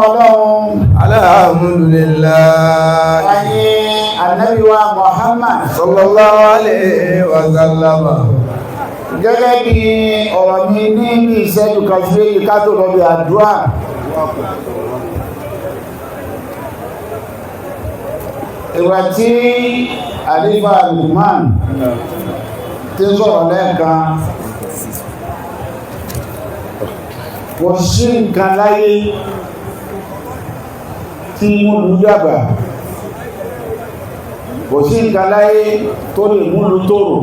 Ọlọ́run. Alhamdulillah. Ayé Ànábì wa Muhammad. Sallallahu alayhi wa sallam. Gẹ́gẹ́ bí ọ̀rọ̀ mi ní bí ìṣẹ́jú kan sí méjì ká tó lọ bí àdúrà. Ìgbà tí Àlífà Lukman ti sọ̀rọ̀ lẹ́ẹ̀kan, kò sí nǹkan láyé tí múlù dàgbà, kò sí nǹkan láyé tó lè múlù tòrò,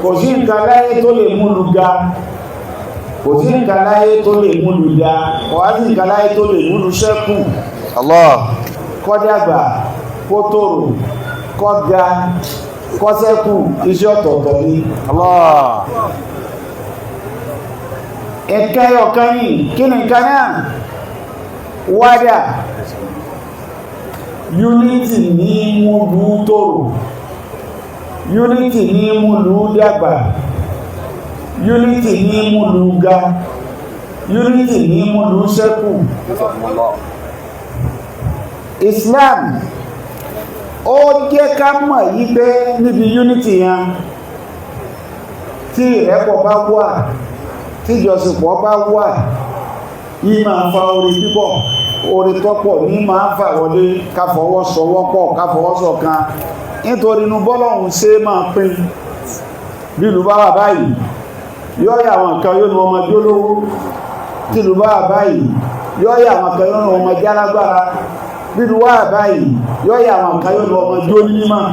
kò sí nǹkan láyé tó lè múlù ga, kò sí nǹkan láyé tó lè múlù ga, kò wá sí nǹkan láyé tó lè múlù ṣẹ́kù. Allah. Kó dàgbà, kó tòrò, kó ga, kó ṣẹ́kù, iṣẹ́ ọ̀tọ̀ọ̀tọ̀ ni. Allah. Ẹ̀kẹ́ ọ̀kan yìí, kí ni nǹkan náà? Wádà unity ní múlù tòrò, unity ní múlù dàgbà, unity ní múlù ga, unity ní múlù ṣẹ́kù. Islam ó jẹ́ ká mọ̀ yí pé níbi unity yẹn, tí ìrẹ́pọ̀ bá wà, tí ìjọsìnpọ̀ bá wà, yí máa fa orí pípọ̀, orí tọ́pọ̀ ní máa ń fà wọlé. Ká fọwọ́sowọ́pọ̀, ká fọwọ́ṣọ̀kan, nítorí inú bọ́lọ́hún ṣe máa pín. Bí ìlú bá wà báyìí, yóò yà àwọn kan yóò nu ọmọ jólówó. Tí ìlú bá wà báyìí, yóò yà àwọn kan yóò nu ọmọ jálágbára. Bí ìlú wà báyìí, yóò yà àwọn kan yóò nu ọmọ jónímọ̀.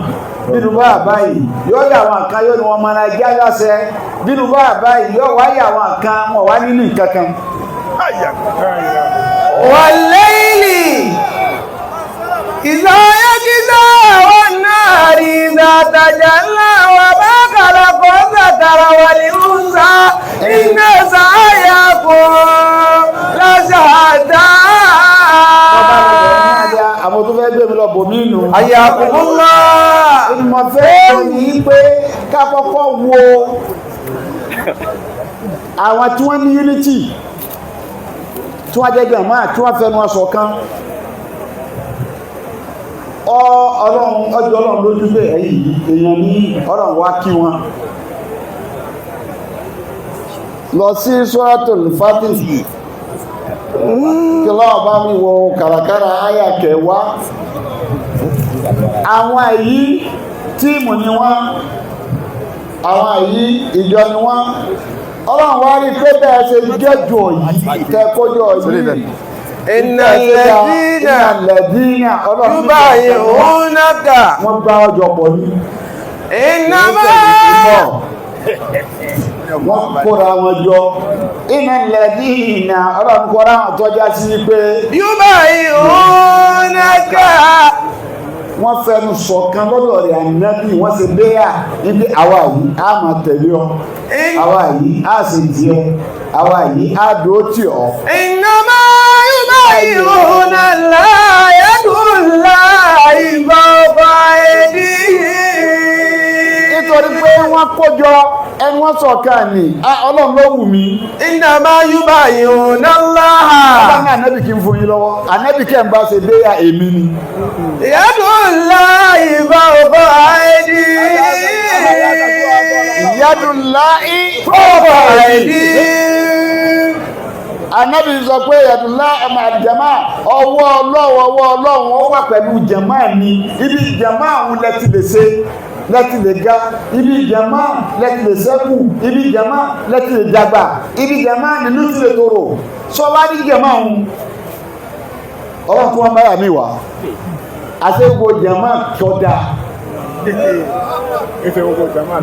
Bí ìlú bá wà báyìí, yóò yà àwọn kan yóò nu ọmọ nàìjíríà lọ́sẹ̀. Bí ìlú bá wà báyìí, yóò wá yà àwọn kan wọn wá nínú nǹkan kan. والليل إذا يغشى والنهار إذا تجلى وما خلق الذكر والأنثى إن سعيكم لشتى. Àwọn tó fẹ́ gbé mi lọ bòmí nù. حياكم الله. Mo fẹ́ ní pé ká kọ́kọ́ wo àwọn tí wọ́n ní unity, tí wọ́n jẹ́ jàmáà, tí wọ́n fẹnu ọsọ̀ kan. Ọlọ́run ọjọ́ Ọlọ́run lójú pé ẹ̀yìn èèyàn ní Ọlọ́run wá kí wọn lọ sí Suratul Fatih, kí lọ́wọ́ bá mi wo kàràkàrà àyà kẹwàá. Àwọn èyí tíìmù ni wọ́n, àwọn èyí ìjọ ni wọ́n. Ọlọ́run wá rí pé bẹ́ẹ̀ ṣe jẹ́jọ yìí tẹ́kọ́jọ yìí. إن الذين Ìnàlẹ̀dínà Ọlọ́run يبايعونك wọ́n gbá ọjọ́ pọ̀ ní إنما wọ́n kóra wọn jọ. Ìnàlẹ̀dínà Ọlọ́run kóra wọn tọ́já sí pé يبايعونك wọ́n fẹnu ṣọ̀kan lọ́dọ̀ rẹ̀ Ànábì, wọ́n ṣe béyà níbi àwa yìí á máa tẹ̀lé ọ, àwa yìí á sì tiẹ̀, àwa yìí á dúró tì ọ́. إنما يبايعون الله يد الله فوق أيديهم. Nítorí pé wọ́n kójọ ẹni wọ́n ṣọ̀kan ni Ọlọ́run ló wù mí. إنما يبايعون الله Ọlọ́run Ànábì kí n fún yín lọ́wọ́, Ànábì kẹ́ ń bá ṣe béyà èmi ni. يد الله فوق أيديهم. Yadullahi فوق أيديهم. Ànábì sọ pé yadullahi ọmọ àjẹmá, ọwọ́ Ọlọ́run, ọwọ́ Ọlọ́run ó wà pẹ̀lú jẹ̀má ni. Ibi jẹ̀má àwọn lẹ́tì lè ṣe, lẹ́tì lè ga, ibi jẹ̀má lẹ́tì lè ṣẹ́kù, ibi jẹ̀má lẹ́tì lè dàgbà, ibi jẹ̀má nínú ti lè tòrò. Sọ wá ní jẹ̀má òun, Ọlọ́run tí wọ́n bá yà mí wá àti gbogbo jẹ̀má kọ́dà,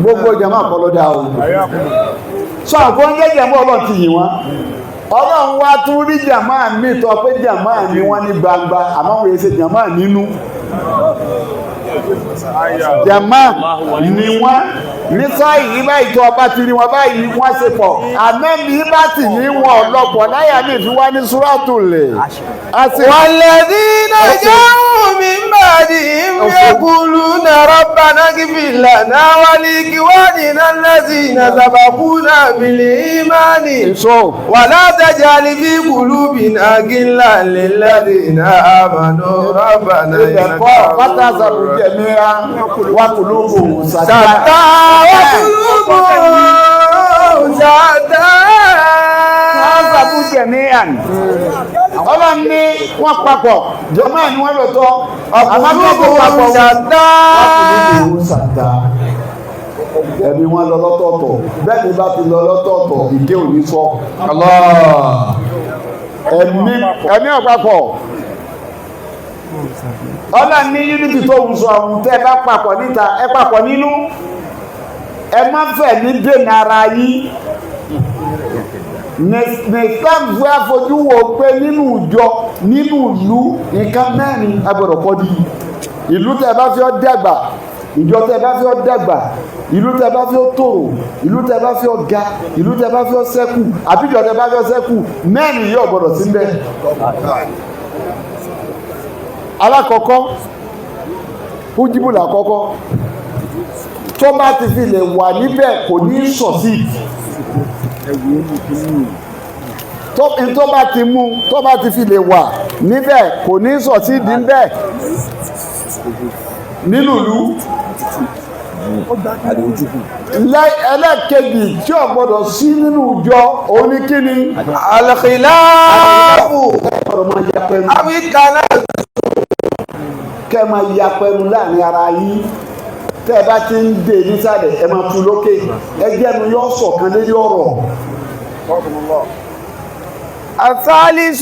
gbogbo jẹ̀má kọ́ ló dá o. Sọ àgbọn jẹ́ jẹ̀má, Ọlọ́run ti yìn wọ́n. Ọlọ́run wá tún rí jàmá mi tọ́ pé jàmá mi wọ́n ní gbangba, àmọ́ wọ́n yẹ ṣe jàmá nínú. Jàmá ni wọ́n ní sáyìí báyìí tó ọba ti rí wọn báyìí wọ́n ṣe pọ̀. Àmẹ́bí bá ti ní wọn ọlọ́pọ̀ láyà mi fi wá ní súrátù lè. والذين جاءوا من بعدهم يقولون ربنا اغفر لنا ولإخواننا الذين سبقونا بالإيمان Èso. ولا تجعل في قلوبنا غلا للذين آمنوا ربنا Ibẹ̀ إنك kọ́ fátàzàrù jẹ̀míra wà kùlùkù sàtà. شتى وقلوبهم شتى. Fátàzàrù jẹ̀míra. Ọlọ́run ní wọ́n papọ̀, jọmọ́ ni wọ́n lò tọ́. Àmọ́ bí wọ́n papọ̀ وقلوبهم شتى. wọ́n sàtà. Ẹ̀mí wọn lọ lọ́tọ̀ọ̀tọ̀. Bẹ́ẹ̀ ni bá ti lọ lọ́tọ̀ọ̀tọ̀, ìké ò ní sọ. الله. Ẹ̀mí ọ̀pápọ̀. Ọlọ́run ní unity tó ń sọ ọ̀hún tẹ́ ẹ bá papọ̀ níta, ẹ papọ̀ nínú. Ẹ má fẹ́ ní dènà ara yín. Ní Islam fún àfojú wo pé nínú ìjọ, nínú ìlú, nǹkan mẹ́rin agbọ́dọ̀ kọ́ di. Ìlú tẹ́ bá fi ọ́ dàgbà, ìjọ tẹ́ bá fi ọ́ dàgbà, ìlú tẹ́ bá fi ọ́ tòrò, ìlú tẹ́ bá fi ọ́ ga, ìlú tẹ́ bá fi ọ́ ṣẹ́kù, àbíjọ tẹ́ bá fi ọ́ ṣẹ́kù, mẹ́rin yóò gbọ́dọ̀ sí bẹ́ẹ̀. Alákọ̀ọ́kọ́, fújìbù làkọ́kọ́, tó bá ti fi lè wà níbẹ̀ kò ní succeed. Tó bá ti mú, tó bá ti fi lè wà níbẹ̀ kò ní succeed níbẹ̀ nínú ìlú. Ẹlẹ́ẹ̀kejì tí ò gbọ́dọ̀ sí nínú ìjọ òun ní kíni? الخلاف. Ọ̀rọ̀ máa ya pẹ̀lú. أو التنازع. Kẹ́ máa ya pẹ̀lú láàrin ara yín. Tẹ́ ẹ bá ti ń dè nísàlẹ̀, ẹ máa tu lókè. Ẹgbẹ́ ẹnu yóò ṣọ̀kan lérí ọ̀rọ̀. الثالث.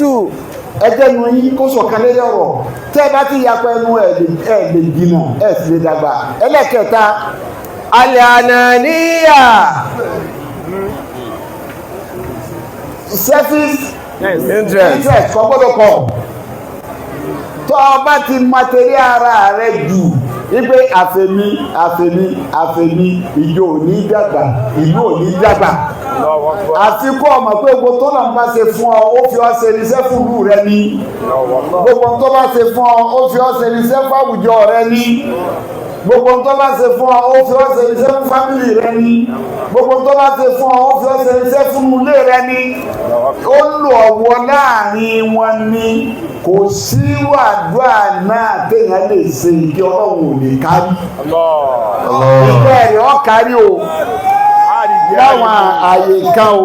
Ẹgbẹ́ ẹnu yín kó ṣọ̀kan lérí ọ̀rọ̀. Tẹ́ ẹ bá ti ya pẹ̀lú, ẹ lè jìnà, ẹ sì lè dàgbà. Ẹlẹ́kẹta. الأنانية. Selfish interest. Interest kò gbọ́dọ̀ kọ̀. Tó o bá ti mọtẹrí ara rẹ jù wípé àfẹ̀mí, àfẹ̀mí, àfẹ̀mí, ìjọ ò ní dàgbà, ìlú ò ní dàgbà. Àfi kó o mọ̀ pé gbogbo tó náà bá ṣe fún ọ, ó fi ọ́ ṣe iṣẹ́ fún ìlú rẹ ni. Gbogbo tó bá ṣe fún ọ, ó fi ọ́ ṣe iṣẹ́ fún àwùjọ rẹ ni. Gbogbo tó bá ṣe fún ọ, ó fi ọ́ ṣe iṣẹ́ fún family rẹ ni. Gbogbo tó bá ṣe fún ọ, ó fi ọ́ ṣe iṣẹ́ fún ilé rẹ ni. Ó lò ọ̀wọ́ láàrin wọn ni. Kò sí wàdúrà náà téèyàn lè ṣe ìdí Ọlọ́run ò lè kárí. Ìfẹ́ rẹ̀ ọ́ kárí o láwọn ààyè kan o.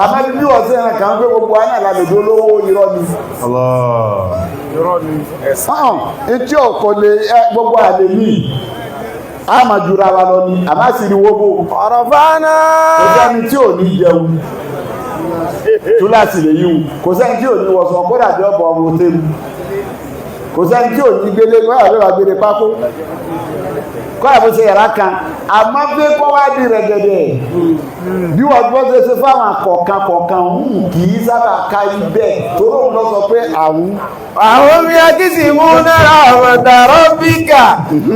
Àmọ́ bí wọ́n ṣe ràn kàn pé gbogbo wa náà la lè dolówó, irọ́ ni. Hàn etí ọkọ̀ lè ẹ gbogbo àlè ní a máa jura wa lọ ni, àmọ́ sì ni wóbó. ورفعنا. Kò sẹ́ni tí ò ní jẹun, túláàsì lè yíwù. Kò sẹ́ni tí ò ní wọṣọ, kódà bí ọ̀bọ̀ ọmọ tẹ́lu. Kò sẹ́ni tí ò ní gbélé, kódà bí ọba gbélé pákó, kódà bó ṣe yàrá kan. Àmọ́ pé kó wá di rẹ̀gẹ̀dẹ̀ bí wọ́n gbọ́ ṣe ṣe fáwọn kọ̀ọ̀kan kọ̀ọ̀kan kì í sábà kárí bẹ́ẹ̀, torí òun lọ sọ pé àwọn وهم يقسمون رحمة ربك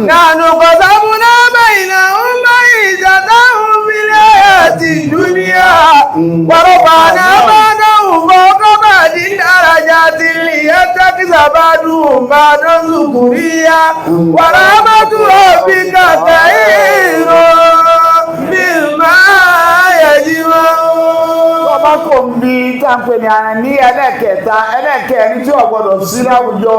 نحن قسمنا بينهم معيشتهم في الحياة الدنيا ورفعنا بعضهم فوق بعض درجات ليتخذ بعضهم بعضا سخريا ورحمة ربك خير مما يجمعون. Bá kò ń bi táǹpẹ̀ ní ara ní ẹlẹ́kẹta, ẹlẹ́kẹrin tí ò gbọ́dọ̀ sí láwùjọ,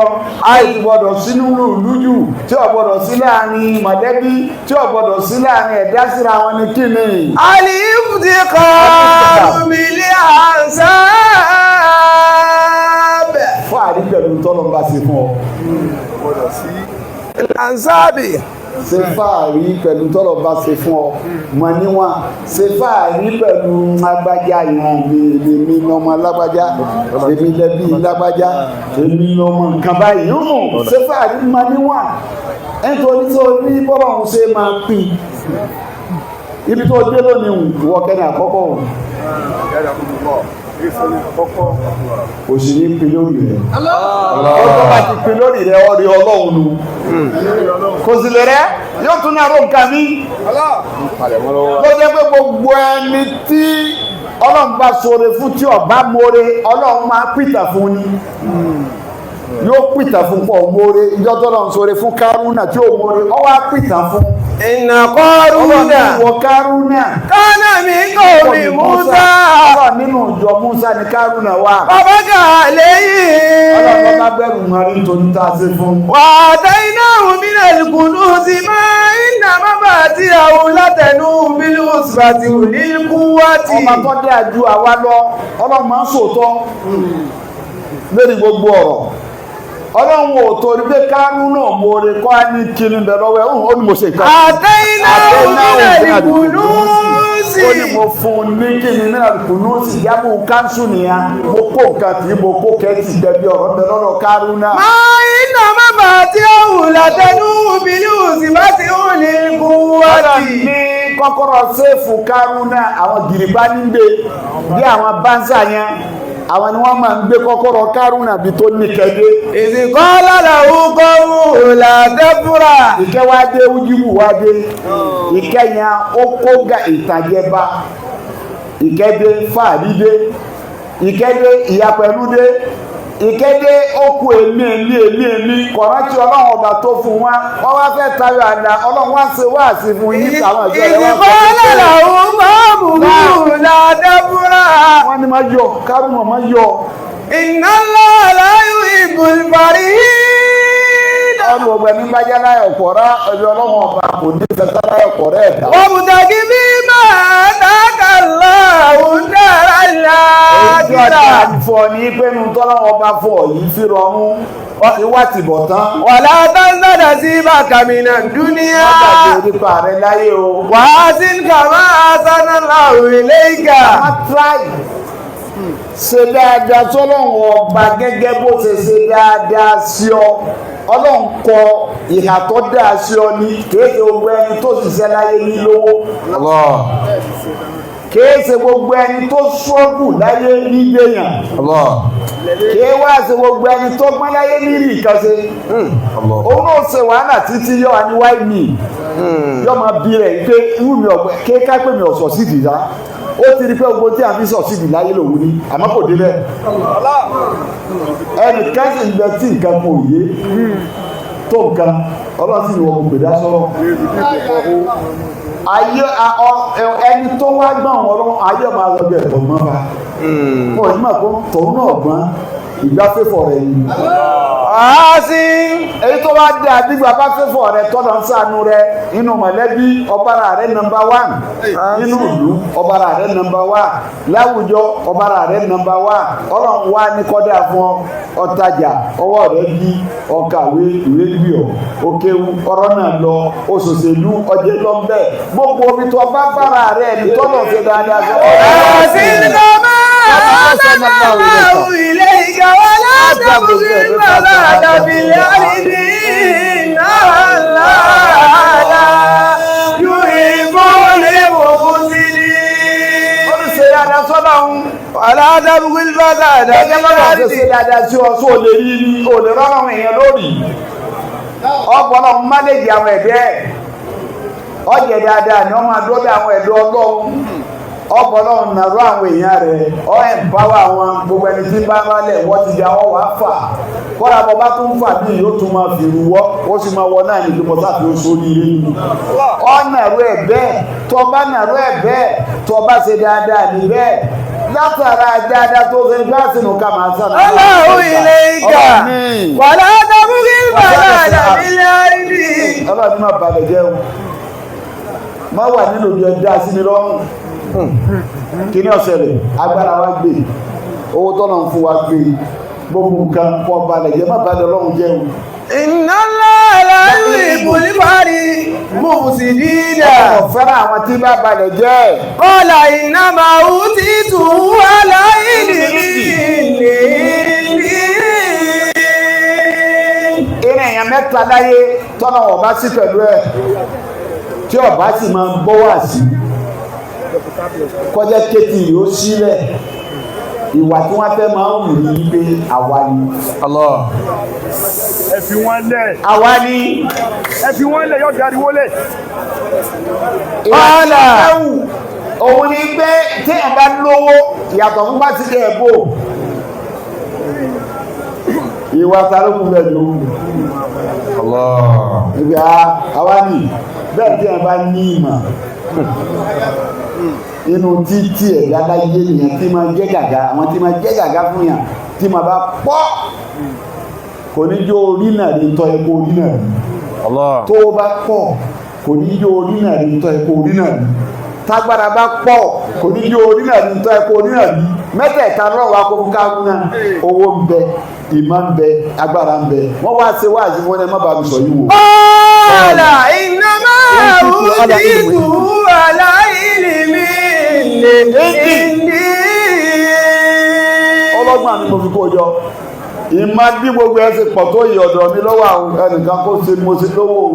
àì gbọ́dọ̀ sí nínú ìlú jù, tí ò gbọ́dọ̀ sí láàrin mọ̀lẹ́bí, tí ò gbọ́dọ̀ sí láàrin ẹ̀dá síra wọn ni kí ni? الافتقار بالأنساب. Fún àrí pẹ̀lú tọ́lọ́ bá ṣe fún ọ. الأنساب. Ṣe fáàrí pẹ̀lú tọ́lọ̀ bá ṣe fún ọ mọ̀ níwọ̀n. Ṣe fáàrí pẹ̀lú lágbájá, ìran mi, èmi lọ́mọ lágbájá, èmi lẹ́bí lágbájá, èmi lọ́mọ nǹkan báyìí hùn. Ṣe fáàrí mọ̀ níwọ̀n, nítorí tó ní bọ́lọ̀ ń ṣe máa pín ibi tó dé lónìí ìwọ kẹ́ni àkọ́kọ́ o kò sì ní pín lórí rẹ̀. Ọjọ́ bá ti pín lórí rẹ̀, ọ̀rẹ́ Ọlọ́run nu. Kò sì lè rẹ́, yóò tún náà ró nǹkan mi. Ló jẹ́ pé gbogbo ẹni tí Ọlọ́run bá ṣoore fún, tí ọba mọ́re, Ọlọ́run máa pìtà fún ni, yóò pìtà fún pọ̀ mọ́re. Ìjọ tó lọ́n ṣoore fún Kárúnà tí ó mọ́re, ọ wá pìtà fún. إن قارون Ọlọ́run ní wọ Kárúnà. كان من قوم موسى. Ọlọ́run nínú ìjọ Musa ní Kárúnà wà. فبغى Ọlọ́run bá عليهم. bẹ̀rù mọ́rí nítorí tá a ṣe fún. وآتيناه من الكنوز ما إن مفاتحه لتنوء بالعصبة أولي القوة. Ọba tó dé ju àwa lọ, Ọlọ́run máa ń sòótọ́ lórí gbogbo ọ̀rọ̀. Ọlọ́run ò torí pé Kárúnà mọ́re kọ́ á ní kíni bẹ̀ lọ́wọ́ ẹ̀, ó ní mo ṣe nǹkan. آتيناه من الكنوز. Ó ní mo fún un ní kíni ní àlùkùnú sí ìyábù káńsù nìyẹn, mo kó nǹkan tí mo kó kẹ́tì gbẹ̀bí ọ̀rọ̀ bẹ̀ lọ́dọ̀ Kárúnà. ما إن مفاتحه لتنوء بالعصبة أولي القوة. Ọlọ́run ní kọ́kọ́rọ́ séèfù Kárúnà, àwọn gìrìbá ní gbé bí àwọn bánsà yẹn, àwọn ni wọ́n máa ń gbé kọ́kọ́rọ́ Kárúnà bí tó ní kẹ́dé. إذ قال له قومه لا تفرح. Ìkẹ́ wá dé, wújíwù wá dé, ìkẹ́ yẹn ó kó ga ìtàjẹ bá ìkẹ́ dé, fàárí dé, ìkẹ́ dé, ìyapẹ̀lú dé, ìkẹ́ dé, ó kú èmi èmi èmi èmi kọ̀rántí Ọlọ́run ọba tó fún wa, wọ́n wá fẹ́ tayọ àdá. Ọlọ́run wá ṣe wáàsí fún yín, àwọn ìjọ rẹ̀ إذ wá sọ قال pé له قومه لا تفرح. wọ́n ní má yọ Kárùnà, má yọ. إن الله لا يحب الفرحين. Ọdún ọgbẹ́ ní bá jẹ́ láyọ̀ pọ̀rá ẹbí Ọlọ́run ọba kò ní fẹ́ sáláyọ̀ pọ̀rẹ́ ẹ̀dá. وابتغ فيما آتاك الله الدار Èyí tí ọjà الآخرة. fún ọ ní pé nu tọ́lọ́wọ́ bá fún ọ yìí fi rọrùn ti wá tìbọ̀ tán. ولا تنس نصيبك من الدنيا. Wọ́n gbàgbé orípa rẹ láyé o. وأحسن كما أحسن الله إليك. Má try ṣe dáadáa sọ́lọ́run ọba gẹ́gẹ́ bó ṣe ṣe dáadáa sí ọ. Ọlọ́run kọ ìhà tó dáa sí ọ ní. Kìí ṣe gbogbo ẹni tó ṣiṣẹ́ láyé ní lówó, kìí ṣe gbogbo ẹni tó ṣọ́gù láyé ní gbẹ̀yàn, kìí wá ṣe gbogbo ẹni tó gbọ́n láyé ní rí nǹkan ṣe. Òun náà ṣe wàhálà títí yọ wá ní why me, yọ máa bí rẹ̀ pé irú mi ọ̀gbẹ́ kéka pé mi ọ̀sọ̀ sí ìdìdá. Ó ti rí pé gbogbo tí a fi sọ̀ sí ìdì láyé lòun ní, àmọ́ kò débẹ̀. Ẹnìkan sì ń bẹ tí nǹkan kò yé tó nǹkan, Ọlọ́run sì ní wọn kò pè dá sọ́rọ̀ ayé ẹni tó wá gbọ́n wọn lọ́wọ́ ayé ọmọ alọ́gbẹ̀ ọ̀gbọ́n bá wọn ní mà kó tòun náà gbọ́n ìgbà fẹ́fọ̀ rẹ̀ yìí. أحسن. Èyí tó bá dé àdìgbà bá fẹ́fọ̀ rẹ̀ tọ́nà ń sànú rẹ̀ nínú mọ̀lẹ́bí, ọbara rẹ̀ number one, nínú ìlú ọbara rẹ̀ number one, láwùjọ ọbara rẹ̀ number one. Ọlọ́run wá ní kọ́dà fún ọ, ọ̀tajà ọwọ́ rẹ̀ bí, ọ̀kàwé ìwé gbì ọ́, òkèwù ọ̀rọ̀ náà lọ, òṣòṣèlú ọjẹ́ lọ́nbẹ̀, gbogbo omi tó bá bára rẹ̀ ní tọ́nà ṣe dáadáa sí ọ. أحسن كما أحسن الله إليك ولا تبغ الفساد في الأرض إن الله لا يحب المفسدين. Ó ní ṣe dáadáa sọ́nà ń. ولا تبغ الفساد في Gẹ́gẹ́ bọ́lá ṣe الأرض. ṣe dáadáa sí ọ, sóò lè rí ní o lè rọ́rùn èèyàn lórí ọpọlọ mánéjì àwọn ẹ̀dẹ́ ẹ̀ ọjẹ́ dáadáa ni wọ́n máa dọ́dọ̀ àwọn ẹ̀dọ́ Ọlọ́run, ọpọlọ nàró àwọn èèyàn rẹ̀, ọ ẹ̀ǹpáwà wọn. Gbogbo ẹni tí bá wálẹ̀ wọ́n ti di àwọn wàá fà kọ́ra, bọ́ bá tún fà bí yóò tún máa fi rú wọ́, ó sì máa wọ náà ní ìgbìmọ̀ sáfi oṣù oríire ni ọ nàró ẹ̀ bẹ́ẹ̀. Tọ́ bá nàró ẹ̀ bẹ́ẹ̀, tọ́ bá ṣe dáadáa ní bẹ́ẹ̀, látara dáadáa tó ṣe bá sínú ká máa sànà. الله إليك ولا تبغ الفساد في الأرض. Ọlọ́run ní má balẹ̀ jẹ́ o, má wà nínú bí ọjà sí mi lọ́rùn. Kí ní ọ̀sẹ̀lẹ̀ agbára wa gbé, owó tọ́nà ń fún wa gbé, gbogbo nǹkan pọ̀ balẹ̀ jẹ́, má balẹ̀ Ọlọ́run jẹ́ o. إن الله لا يحب المفسدين. Ọlọ́run fẹ́ràn àwọn tí bá balẹ̀ jẹ́. قال إنما أوتيته على علم عندي. Ìrìn èèyàn mẹ́ta láyé tọ́nà ọba sí pẹ̀lú ẹ̀, tí ọba sì máa gbọ́ wá sí kọjá kétì yóò sílẹ̀, ìwà tí wọ́n fẹ́ máa ń wù ní pé àwa ni. Allah. Ẹ fi wọ́n lẹ̀. Àwa ni. Ẹ fi wọ́n lẹ̀, yóò dariwo lẹ̀. Ọ̀là òun ni pé tí ẹ̀ bá lówó ìyàtọ̀ fún bá ti dẹ̀ ẹ̀ bò. Ìwà ta ló kún bẹ́ẹ̀ ló kù. Allah. Ibi àwa ni bẹ́ẹ̀ tí ẹ̀ bá ní ìmọ̀ inú títí ẹ̀dá láyé nìyẹn tí máa jẹ́ gàgà, àwọn tí máa jẹ́ gàgà fún yàn tí máa bá pọ̀, kò ní jó orí náà ní tọ́ ẹ̀kọ́ orí náà rí. Allah. Tó bá pọ̀, kò ní jó orí náà rí tọ́ ẹ̀kọ́ orí náà rí. Tágbára bá pọ̀, kò ní jó orí náà rí tọ́ ẹ̀kọ́ orí náà rí. Mẹ́tẹ̀ẹ̀ta lọ́wọ́ akókó káwọn náà, owó ń bẹ, ìmọ̀ ń bẹ, agbára ń bẹ. Wọ́n wá ṣe wáàsí fún ẹ, má bàa mi sọ yìí wò. Qala innama utituhu ala ilmin indi. Ọlọ́gbọ́n mi mo fi kó jọ, ìmọ̀ bí gbogbo ẹ ṣe pọ̀ tó yìí, ọ̀dọ̀ mi lọ́wọ́ àwọn ẹnìkan kó ṣe mo ṣe lówó o.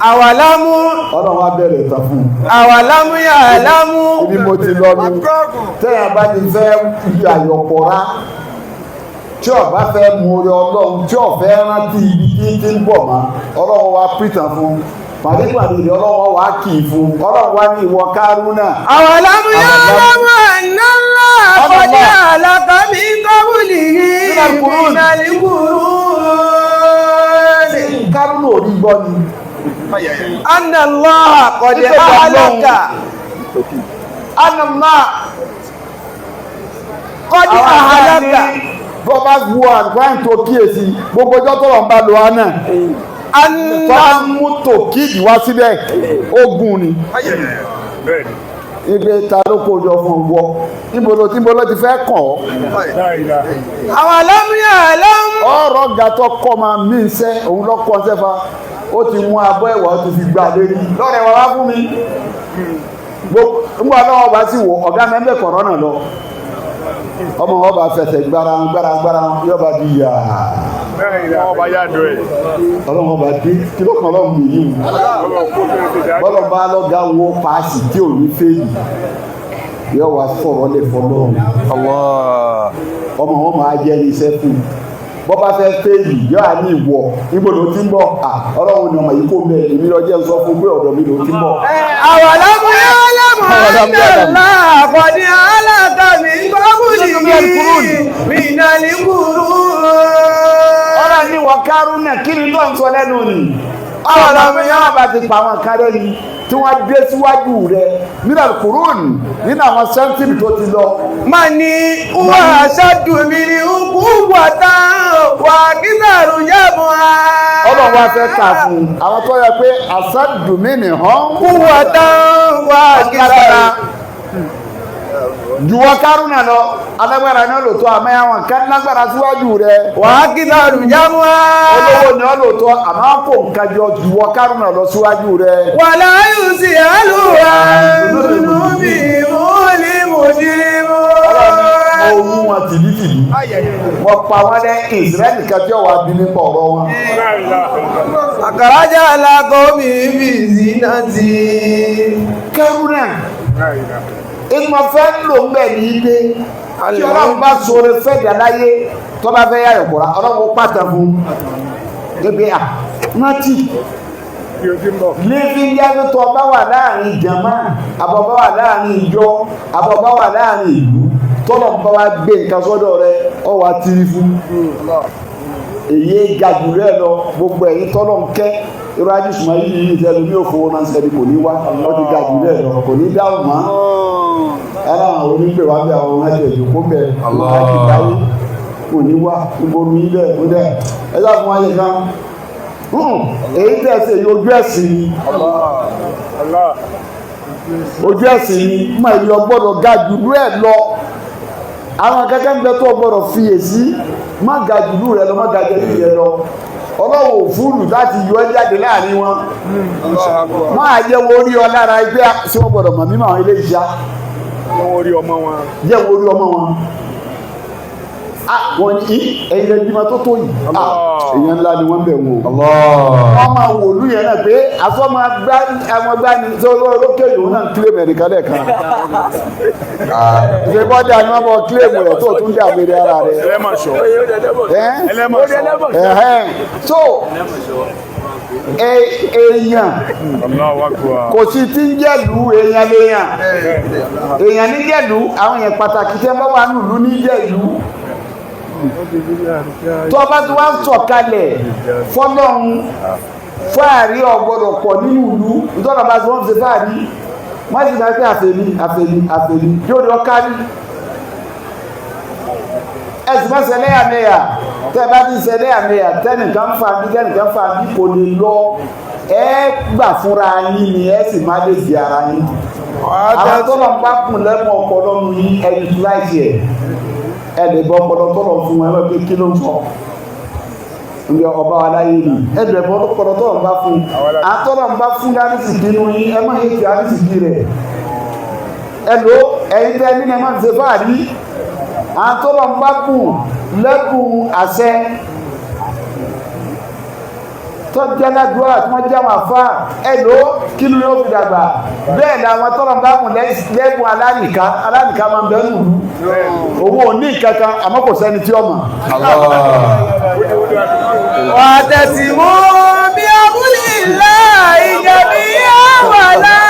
Àwàlámú. Ọlọ́run wá bẹ̀rẹ̀ ìtàn fún un. Àwàlámú ya'lamu. Ibi mo ti lọ nu, tẹ́yà bá ti fẹ́ yí àyọ̀pọ̀ra, tí ó bá fẹ́ mú orí Ọlọ́run, tí ó fẹ́ rántí ibi tí ti ń bọ̀ mọ́, Ọlọ́run wá pìtàn fún un pàdépàdé rẹ̀, Ọlọ́run wá kì í fún un. Ọlọ́run wá ní ìwọ Kárúnà. Àwàlámú ya'lamu anna Allaha qad ahlaka min qablihi Minal qurun. Minal qurun. Kárúnà ò rí gbọ́ ni. Anna Allaha qad Nítorí ahlaka. Anamá. Qad ahlaka. Bọ́ bá wo àgbáyìn tó kíyèsí gbogbo ọjọ́ tó lọ́n bá lo àná tó Anna bá mú tòkìdì wá síbẹ̀, ogun ni. Bẹ́ẹ̀ni. Ibi ta ló kó jọ fún ọ wọ, níbo ló ti fẹ́ kàn ọ́? Láìla. Àwàlámú ya'lamu. Ọ̀rọ̀ ga tó kọ́ máa mí ń sẹ́, òun lọ́ kọ́ sẹ́fà, ó ti mú abọ́ ẹ̀wà, ó ti fi gbà lérí lọ́rẹ̀ wá wá fún mi gbogbo náà. Ọba sì wò ọ̀gá mẹ́mbẹ́ kọ̀rọ́nà lọ, ọmọ wọn bá fẹsẹ̀ gbára gbára gbára, yọba di yà. Láìla. Ọba yá dùn ẹ̀. Ọlọ́run ọba dé, kí ló kàn ọlọ́run mi yìí? Ọlọ́run kó fẹ́ ṣe dájú. Bọ́lọ̀ bá lọ́gá wo paasi tí ò ní fèyí, yọ wá sọ̀rọ̀ lè fọlọ́run. Allah. Ọmọ wọn máa jẹ́ iṣẹ́ fún un. Bọ́ bá fẹ́ fèyí, yọ à ní ìwọ níbo ló ti ń bọ̀? À Ọlọ́run ni ọmọ yìí kò mẹ́ èmi lọ jẹ́ sọ fún pé ọ̀dọ̀ mi ló ti ń bọ̀. Àwàlámú ya'lamu Àwàlámú anna ya'lamu. Allaha qad ahlaka min qablihi minal qurun. Ọ̀rọ̀ ni wọ́n Kárúnà, kí ni tó ń sọ lẹ́nu ni? Ọ̀rọ̀ mi yóò bá ti pa àwọn kan rẹ̀ ni tí wọ́n dé síwájú rẹ̀ nínú kúrún, nínú àwọn sẹ́ńtìrì tó ti lọ. Mani huwa ashaddu minhu quwwatan wa aktharu jam'a. Ọlọ́run wá fẹ́ kà fún un àwọn tó yẹ pé àsádùmí nìhàn Quwwatan wa aktharu. Juwọ́ Kárúnà lọ, alágbára ni ó lò tó, àmọ́ àwọn kan lágbára síwájú rẹ̀. Wa aktharu jam'a. Olówó ni ó lò tó, àmọ́ kò nǹkan jọ juwọ́ Kárúnà lọ síwájú rẹ̀. Wala yus'alu an dhunubihimul mujrimun. Mo mú wọn tìbítìbí, mo pa wọn lẹ Ìsírẹ́lì kan tí ó wà bí nípa ọ̀rọ̀ wọn. Láìla. Àkàrájà alákọ̀ọ́mì fi zinati. Kárúnà, Láìla. ìmọ̀ fẹ́ lò ń bẹ̀ ní ilé tí Ọlọ́run bá sọ̀rọ̀ fẹ́ dà láyé, tó bá fẹ́ yáyọ̀ kóra, Ọlọ́run ó pàtàkì fún un gẹ́gẹ́ à rántí. Bí o ti ń bọ̀. Léfi yáyọ tó bá wà láàrin jàmá, àbọ̀ bá wà láàrin ìjọ, àbọ̀ bá wà láàrin ìlú, tọ́lọ̀ bá wà gbé nǹkan sọ́dọ̀ rẹ, ọ wà tiri fún èyí ga jù rẹ lọ. Gbogbo ẹ̀yin tọ́lọ̀ ń kẹ́ irú ajé sùnmọ́ yìí yìí tẹ́lu ní òfowó náà sẹ́ni kò ní wá, ó ti ga jù rẹ lọ, kò ní dáhùn mọ́. Ẹ̀rọ àwọn onígbè wá bí àwọn ọmọdé ìjòkó bẹ̀ láti dáyé kò ní wá gbogbo ilẹ̀ ó dẹ̀ ẹ sá fún wáyé kan. Èyí tẹ̀ ṣe yìí, ojú ẹ̀sìn ni. Allah. Ojú ẹ̀sìn ni mọ èyí ọgbọ́dọ̀ ga jùlú ẹ̀ lọ. Àwọn akẹ́kẹ́ ń bẹ tó ọgbọ́dọ̀ fiyèsí, má ga jùlú rẹ lọ, má ga jùlú rẹ lọ. Ọlọ́wọ́ òfúrù láti yọ ẹ́ jáde láàrin wọn, máa jẹ́ wo orí ọ lára ẹgbẹ́ tí wọ́n gbọ́dọ̀ mọ̀ mímọ́ àwọn ilé ìṣá. Wọ́n orí ọmọ wọn. Jẹ́ wo orí ọmọ wọn. Wọ́n ní ẹ̀yìn ẹ̀jìmọ̀ tó tó yìí, èèyàn ńlá ni wọ́n bẹ̀ wò. Wọ́n máa wò lú yẹn náà pé àfọ́ máa gbá àwọn gbá ni tó lókè yòó náà ń kílèmù ẹnìkan lẹ́ẹ̀kan. Ìṣe bọ́dà ni wọ́n bọ̀ kílèmù rẹ̀ tó tún dà mí ara rẹ̀. Ẹlẹ́mọ̀ṣọ́. Ẹlẹ́mọ̀ṣọ́. So èèyàn kò sí tí ń jẹ́lú èèyàn léèyàn èèyàn ní jẹ́lú àwọn èèyàn pàtàkì tẹ́ bá wà nílùú ní jẹ́lú tó bá tí wọ́n ń sọ̀kalẹ̀ fọ́lọ́run fáàrí ọ̀gbọ́dọ̀ pọ̀ nínú ìlú ìtọ́nà bá tí wọ́n ń ṣe fáàrí wọ́n sì máa pé àfẹ́mí àfẹ́mí àfẹ́mí yóò lọ kárí ẹ̀sìn máa ṣẹlẹ́yàmẹ̀yà tẹ́ bá ti ṣẹlẹ́yàmẹ̀yà tẹ́nìkan fà bí tẹ́nìkan fà bí kò lè lọ ẹ gbà fúnra yín ni ẹ sì má lè di ara yín àwọn tó lọ bá kùn lẹ́mú ọpọlọ nu yín ẹni tó láìsí ẹ ẹ lè bọ ọpọlọ tó lọ fún ẹ wọ́n pé kí ló ń sọ ndé ọba wa láyé ni ẹ lè bọ ọpọlọ tó lọ bá fún àtọ́ lọ bá fún lárísìkí nu yín ẹ má yé ti àrísìkí rẹ ẹ lò ẹyin tẹ́ ní ẹ má ṣe fáàrí àtọ́ lọ bá kùn lẹ́kùn àṣẹ tó jẹ́ ládùúrà tí wọ́n jẹ́ àwọn àfáà ẹ̀lò kí ló yóò fi dàgbà bẹ́ẹ̀ ni àwọn tọ́lọ̀ bá kùn lẹ́gùn alánìká alánìká máa ń bẹ́ẹ̀ nù owó òní kankan àmọ́ kò sẹ́ni tí ó mọ̀. واعتصموا بحبل الله جميعا ولا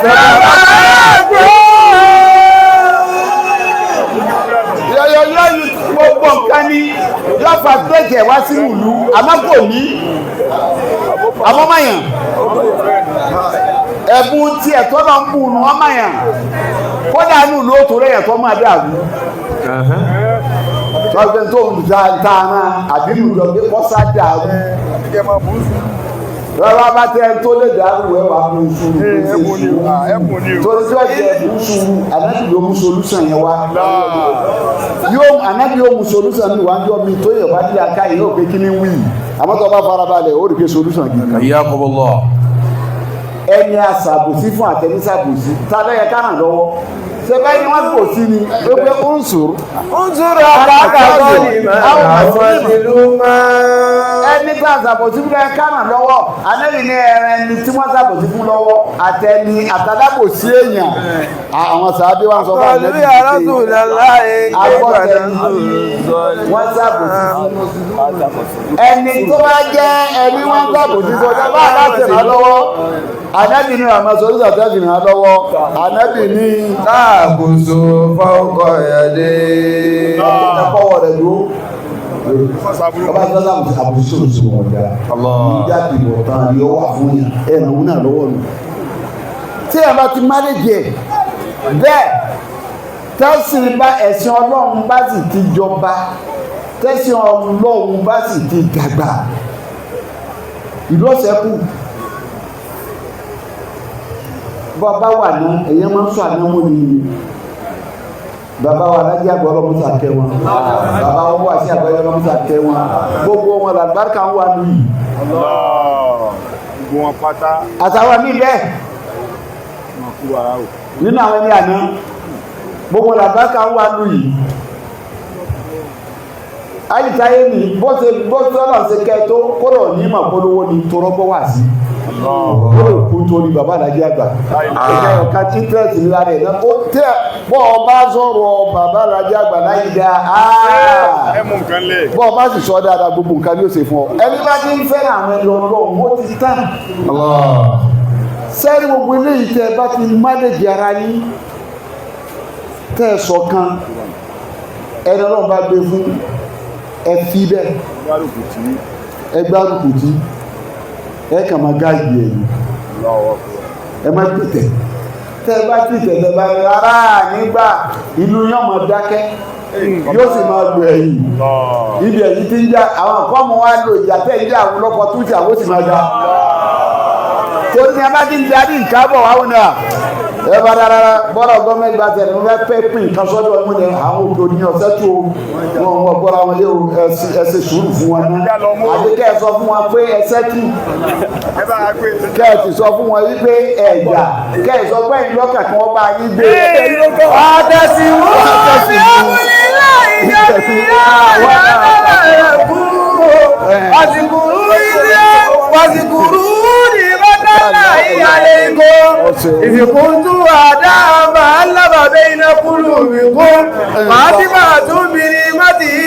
تفرقوا. Yọ̀yọ̀yọ̀ gbogbo nǹkan ni yóò fà tẹ̀jẹ̀ wá sínú ìlú àmọ́ kò ní àmọ́ mayàn ẹ̀bùn tí ẹ̀tọ́ náà ń bù nù wọ́n mayàn kódà nù ìlú òtò rẹ̀ ẹ̀tọ́ máa dàrú tọ́gbẹ́ tó ń ta ta ara àbí nù lọ pé kọ́sá dàrú rárá bá tẹ tó lè dàrú ẹ wà mú sùúrù torí tí wọ́n jẹ mú sùúrù ànábì ló mú solúsàn yẹn wá yóò ànábì yóò mú solúsàn mi wá ń jọ mi tó yẹ wá dí aká yìí yóò pé kí ni wí àmọ́ tó bá farabalẹ̀ ó rí pé solúsàn gidi. Hayyakumullah. Ẹni àṣàbòsí fún àtẹnisàbòsí ta ló yẹ ká ràn lọ́wọ́ ṣe báyìí ni wọ́n kò sí ni ó pé ó ń sòrò. Unzur akhaka zaliman aw mazluman. Ẹni tá a ṣàbòsí fún ẹ ká ràn lọ́wọ́ anẹ́rì ní ẹran ẹni tí wọ́n ṣàbòsí fún lọ́wọ́ àtẹni àtàlábòsí èèyàn àwọn sàábí wa ń sọ fún Qalu ya Rasulallahi kayfa agbọ́tẹni wọ́n ṣàbòsí fún ẹni tó bá jẹ́ ẹni wọ́n ṣàbòsí fún ọjọ́ bá láti ràn lọ́wọ́ anẹ́bì ní àmọ́ sọ́dún àtẹ́bì ràn lọ́wọ́ anẹ́bì ní Ta'khuzu fawqa yadihi. ẹ̀kọ́wọ́ rẹ̀ dúró ọba sọ́dún àbòsí òṣùwọ̀n ọ̀dà níjà dìbò tán ni ó wà fún yàn ẹ̀ràn òun náà lọ́wọ́ nù. Tí ẹ bá ti mánéjì ẹ̀ bẹ́ẹ̀ tẹ́sìn bá ẹ̀sìn ọlọ́run bá sì ti jọba tẹ́sìn ọlọ́run bá sì ti dàgbà ìlú ọ̀sẹ̀ kù bàbá wà ná èèyàn máa ń sọ àná mú ni bàbá wa alájẹ àgbà ọlọ́mọsà kẹ́ wọn bàbá wọn wà sí àgbáyé ọlọ́mọsà kẹ́ wọn gbogbo wọn làbáríkà ń wà nù yìí Gbogbo wọn pátá àtàwọn míì bẹ́ẹ̀ wọn kú ara o. nínú àwọn ẹni àná gbogbo làbáríkà ń wà nù yìí ayítáyé ni bó ṣe bó ṣe ọlọ́run ṣe kẹ́ tó kóró ní ìmọ̀ polówó ni torọ́gbọ́ wà sí kóró kú torí bàbá alájẹ àgbà ẹ̀ka ọ̀ka interest ńlá rẹ̀ náà ó tẹ́ bọ́ ọ bá sọ̀rọ̀ bàbá alájẹ àgbà láyé dáa Ẹ mú nǹkan lẹ̀. bọ́ ọ bá sì sọ dáadáa gbogbo nǹkan ni ó ṣe fún ọ ẹni bá ti ń fẹ́ràn àwọn ẹni ọlọ́run ó ti tán sẹ́rí gbogbo eléyìí tẹ́ ẹ bá ti mánéjì ara yín tẹ́ ẹ ṣọ̀kan ẹni ọlọ́run bá gbé fún ẹ fi bẹ́ẹ̀ Gbárùkù tí ẹ gbárùkù tí ẹ kàn máa gáàyè ẹ̀yìn ẹ má tìtẹ̀ tẹ́ ẹ bá tìtẹ̀ tẹ́ bá ní rárá nígbà ìlú yóò máa dákẹ́ yóò sì máa lu ẹ̀yìn ibi ẹ̀yìn tí ń já àwọn nǹkan mọ́ wá lo ìjà tẹ́ ń já àwọn ọlọ́pàá tó jà ó sì máa ga torí ní a bá ti ń darí nǹkan bọ̀ wá wọn náà ẹ bá dára bọ́lá gọ́ọ̀mẹ́ntì bá tẹ̀lé wọ́n fẹ́ pín nǹkan sọ́dọ̀ wọn ní àwọn òkè òní ọ̀sẹ̀ tó wọn wọn gbọ́ra wọn lé o ẹ ṣe sùúrù fún wọn náà àti kẹ́ ẹ sọ fún wọn pé ẹsẹ̀ tù Ẹ bá a gbé. kẹ́ ẹ sì sọ fún wọn wípé ẹ̀jà kẹ́ ẹ sọ pé ìlọ́kà kí wọ́n bá yín gbé. Wa'tasimu bihablillahi jami'an إذ كنتم أعداء فألف بين قلوبكم فأصبحتم بنعمته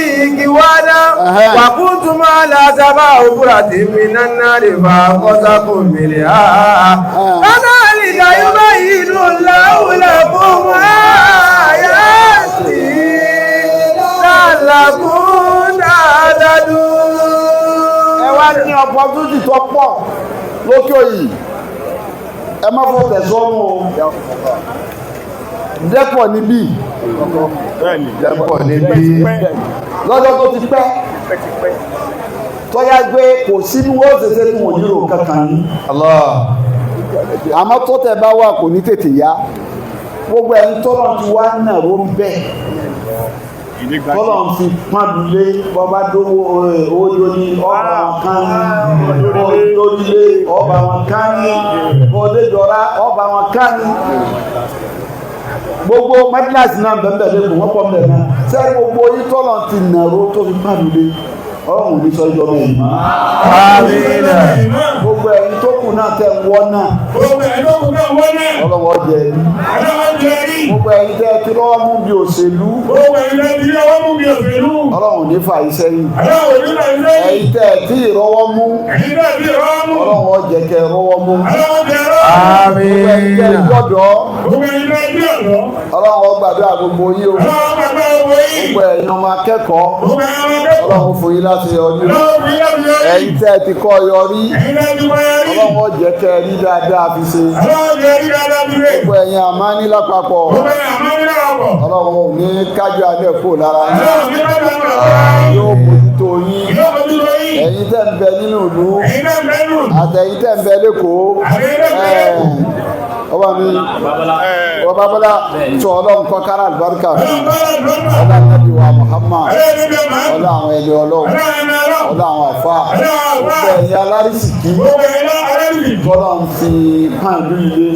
إخوانا وكنتم على شفا حفرة من النار فأنقذكم منها كذلك يبين الله لكم آياته لعلكم تهتدون. Ẹ wá ní opportunity tó pọ̀ lókè òyì, ẹ má fọ́ tẹ̀sọ́nù o. Dẹ́pọ̀ níbí. Bẹ́ẹ̀ni. Dẹ́pọ̀ níbí. Lọ́jọ́ tó ti pẹ́ tọ́yá gbé, kò sínú ó ṣeṣe tí wọ́n nílò kankan ní. Allah. Àmọ́ tó tẹ̀ bá wà, kò ní tètè yá. Gbogbo ẹni tọ́lọ̀ ti wá nàró ń bẹ̀, tọ́lọ̀ ti pọ́nlé, bọ́bá dówó owó ní ọba wọn kan ní orílẹ̀, ọba wọn kan ní bọ́déjọra, ọba wọn kan ní gbogbo mẹ́tíláṣí náà, bẹ́ẹ̀ lẹ́kùn wọ́n pọ̀ bẹ́ẹ̀ náà sẹ́yìn. Gbogbo yìí tọ́lọ̀ ti nàró tó fi pọ́nlé, Ọlọ́run ò ní sọ ìjọba ẹ̀ mọ́. Àmín. Gbogbo ẹ̀yin tó kù náà tẹ̀ ń wọ́ náà, Ọlọ́run ọjẹ́ ẹ̀rí. Gbogbo ẹ̀yin tẹ́ ti rọ́wọ́ mú bí òṣèlú, Ọlọ́run ò ní fà yín sẹ́yìn. Ẹ̀yin tẹ́ tí ìrọ́wọ́ mú, Ọlọ́run ọjẹ́ kẹ́ rọ́wọ́ mú. Gbogbo ẹ̀yin tẹ́ gbọ́dọ̀, Ọlọ́run ó gbàdúrà gbogbo yín o. Gbogbo ẹ̀yin ọmọ akẹ́kọ̀ọ́, Ọlọ́run fún yín láti yọrí o. Ẹ̀yin tẹ́ ti kọ́ yọrí, Ọlọ́run ó jẹ́ kẹ́ rí dáadáa fi ṣe. Gbogbo ẹ̀yin àmání lápapọ̀, Ọlọ́run ò ní kájọ alẹ́ kó lára yín, yóò mójútó yín. Ẹ̀yin tẹ́ ń bẹ nínú ìlú àtẹ̀yin tẹ́ ń bẹ lẹ́kọ̀ọ́, ọba mi, ọba bọ́lá tó, Ọlọ́run kọ́ kára àlùbáríkà fún ọlá nàbí wa Muhammad, ọlá àwọn ẹni Ọlọ́run, ọlá àwọn àfa, gbogbo ẹ̀yin alárísìkí tọ́lọ́run fi pàǹdù ilé,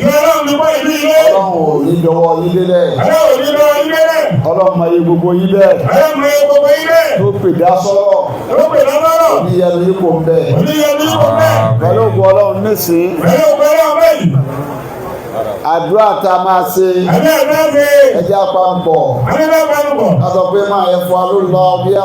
Ọlọ́run ò ní dọwọ́ yín délẹ̀. Ọlọ́run mọ iye gbogbo yín bẹ́ẹ̀ tó pè dá sọ́rọ̀ ní ẹnu yìí kò ń bẹ̀ pẹ̀lú ògùn Ọlọ́run. Nísìn, àdúrà tá a máa ṣe, ẹjẹ́ àpapọ̀ ká sọ pé máa yẹ fún wa ló lọ bí a